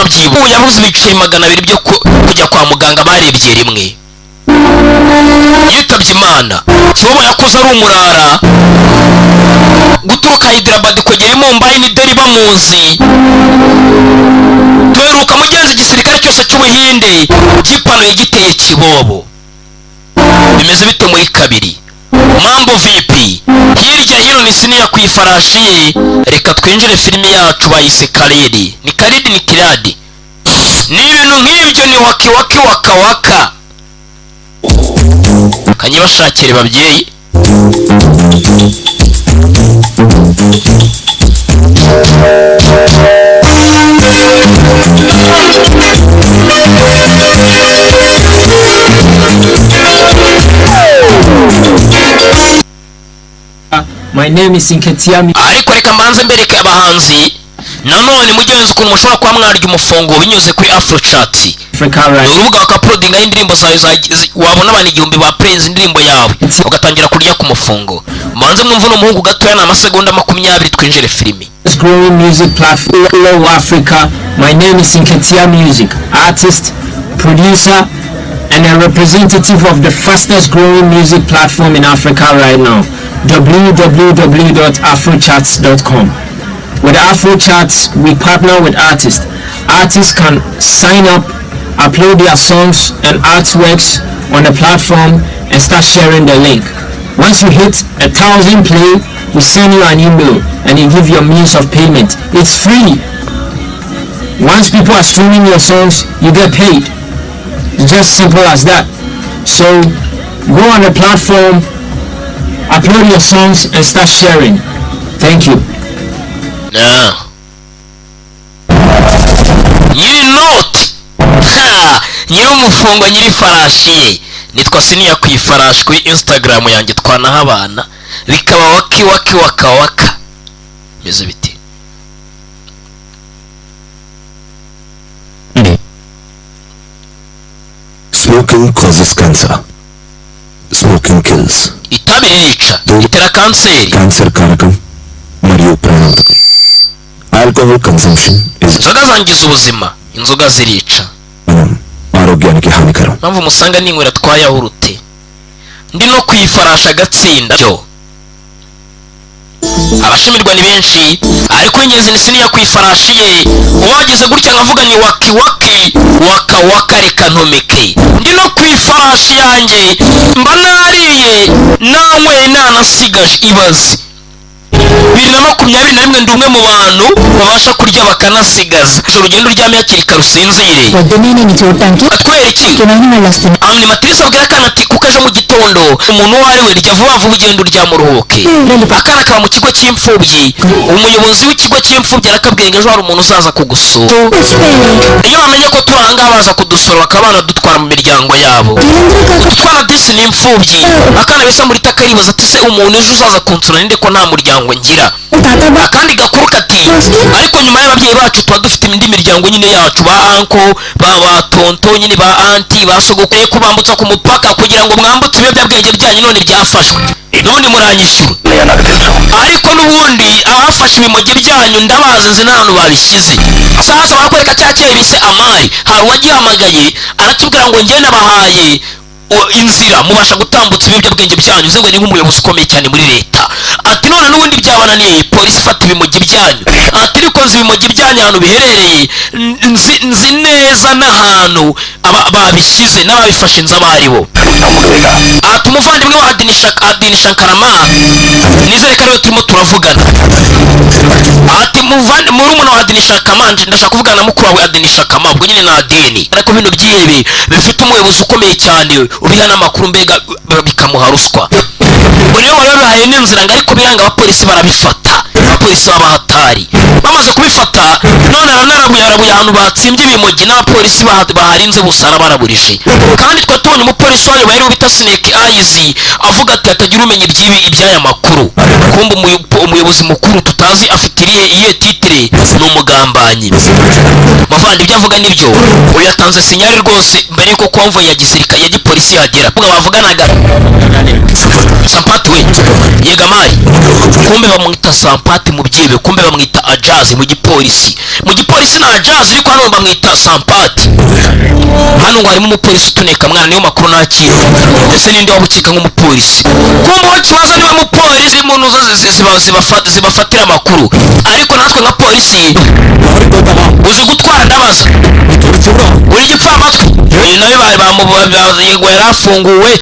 Babyibuha, yabuze ibiceri 200 byo kujya kwa muganga. Barebye rimwe yitabye Imana. Kibobo yakuze ari umurara, guturuka Hyderabad kugera i Mumbai ni Delhi bamuzi. Duheruka mugenzi igisirikare cyose cy'Ubuhinde gipanuye giteye Kibobo. Bimeze bite muri kabiri? Mambo vipi? Hirya hino ni siniya ku ifarashi ye. Reka twinjire filime yacu, bayise Karidi. Ni Karidi, ni Kiradi, ni ibintu nk'ibyo, ni waki waki waka waka. Kanyibashakire babyeyi. My name is Nketia. Ariko reka mbanze mbereke abahanzi nanone mugenzi ukuntu mushobora kuba mwarya umufungo binyuze kuri Afrochat. Africa Ni right. urubuga wakauploadingaho indirimbo zawe, wabona abantu 1000 bapurenze indirimbo yawe, ugatangira kurya ku mufungo. Mubanze mwumve uno muhungu gatoya, ni amasegonda 20, twinjire filimi. Growing music platform Hello Africa. My name is Nketia Music, artist, producer, and a representative of the fastest growing music platform in Africa right now, www.afrocharts.com. With AfroCharts, we partner with artists. Artists can sign up, upload their songs and artworks on the platform and start sharing the link. Once you hit 1,000 play, we send you an email and you give your means of payment. It's free. Once people are streaming your songs, you get paid. It's just simple as that. So go on the platform, upload your songs and start sharing. Thank you. Na nyiri noti, ha nyiri umufungo, nyiri farashi ye, nitwa Siniya ku ifarashi. Kuri Instagram yanjye twanahabana, bikaba waki waki waka waka. Bimeze biti? Smoking causes cancer. Smoking kills. Itabi ririca, ritera kanseri. Cancer కారకం మరియు ప్రాణాంతకం. Alcohol consumption is Inzoga zangiza ubuzima, inzoga zirica. మనం ఆరోగ్యానికి హానికరం. Mpamvu musanga ninywera twayahurute, ndi no ku ifarasha agatsinda byo. Abashimirwa ni benshi, ariko ingenzi ni siniya ku ifarashi ye. Uwagize gutya nkavuga ni waki waki waka waka, reka ntomeke, ndi no ku ifarashi yanjye, mba nariye nanyweye nanasigaje. Ibaze, 2021, ndi umwe mu bantu babasha kurya bakanasigaza. Ijoro ugenda uryame hakiri kare, usinzire. పొద్దున్నే నిన్ను చూడటానికి Atwereke iki? నాన్న వాళ్ళు వస్తున్నారు. Animatrice abwira akana ati kuko ejo mu gitondo umuntu uwo ari we rya vuba vuba, ugenda uryama uruhuke. Akana kaba mu kigo cy'imfubyi. Umuyobozi w'ikigo cy'imfubyi arakabwira ngo ejo hari umuntu uzaza kugusura. Iyo bamenye ko turi ahangaha, baza kudusura, bakaba banadutwara mu miryango yabo. Utwana disi ni imfubyi. Akana bisa muri takaribaza ati se umuntu ejo uzaza kunsura ninde, ko nta muryango ngira? Akandi gakuru kati ariko nyuma y'ababyeyi bacu tuba dufite indi miryango nyine yacu, ba uncle, ba tonton nyine, ba aunty, ba sogokuru. Kubambutsa ku mupaka kugira ngo mwambutse ibiyobyabwenge byanyu, none byafashwe, n'ubundi muranyishyura. Ariko n'ubundi abafashe ibimogi byanyu ndabazi, nzi n'ahantu babishyize. Sasa barakwereka cya cyeyi bise Amari. Hari uwagihamagaye arakibwira ngo njye nabahaye inzira, mubasha gutambutsa ibiyobyabwenge byanyu, uzi ngo ni nk'umuyobozi ukomeye cyane muri leta. Ati none n'ubundi byabananiye, polisi ifata ibimogi byanyu. Ati ariko nzi ibimogi byanyu ahantu biherereye, nzi neza n'ahantu babishyize n'ababifashe, nzi abo ari bo. Ati umuvandimwe wa Adini Shankarama, nizere ko ariwe turimo turavugana. Ati murumuna wa Adini Shankama, ndashaka kuvugana na mukuru wawe Adini Shankama. Ubwo nyine ni Adini, ariko bino byihebe bifite umuyobozi ukomeye cyane ubiha n'amakuru, mbega bikamuha ruswa. Ubwo niyo wari wabihaye n'inzira ngo, ariko biranga, abapolisi barabifata. Abapolisi b'abahatari bamaze kubifata, none aranarabuye, arabuye ahantu batsimbye ibimogi, n'abapolisi baharinze bose arabaraburije. Kandi twa tubonye umupolisi wayo bari bita Snake Eyes avuga ati hatagira umenya iby'ibi, iby'aya makuru. Kumbe umuyobozi mukuru tutazi afite irihe iyihe titre, ni umugambanyi mavandi. Ibyo avuga nibyo. Uyu yatanze signal rwose mbere yuko convoy ya gisirikare, ya gipolisi yagera. Ubwo bavuganaga Sampati we yegamari, kumbe bamwita Sampati mu Byebe kumbe bamwita Ajazi mu gipolisi. Mu gipolisi ni Ajazi, ariko hano bamwita Sampati. Hano ngo harimo umupolisi utuneka mwana, niyo makuru nakira. Ndetse n'indi waba ukeka nk'umupolisi, kumbe uwo kibazo niwe mupolisi mu ntuzo zibafatira amakuru. Ariko natwe nka polisi uzi gutwara, ndabaza uri igipfamatwi. Uyu nawe bari yego yari afunguwe.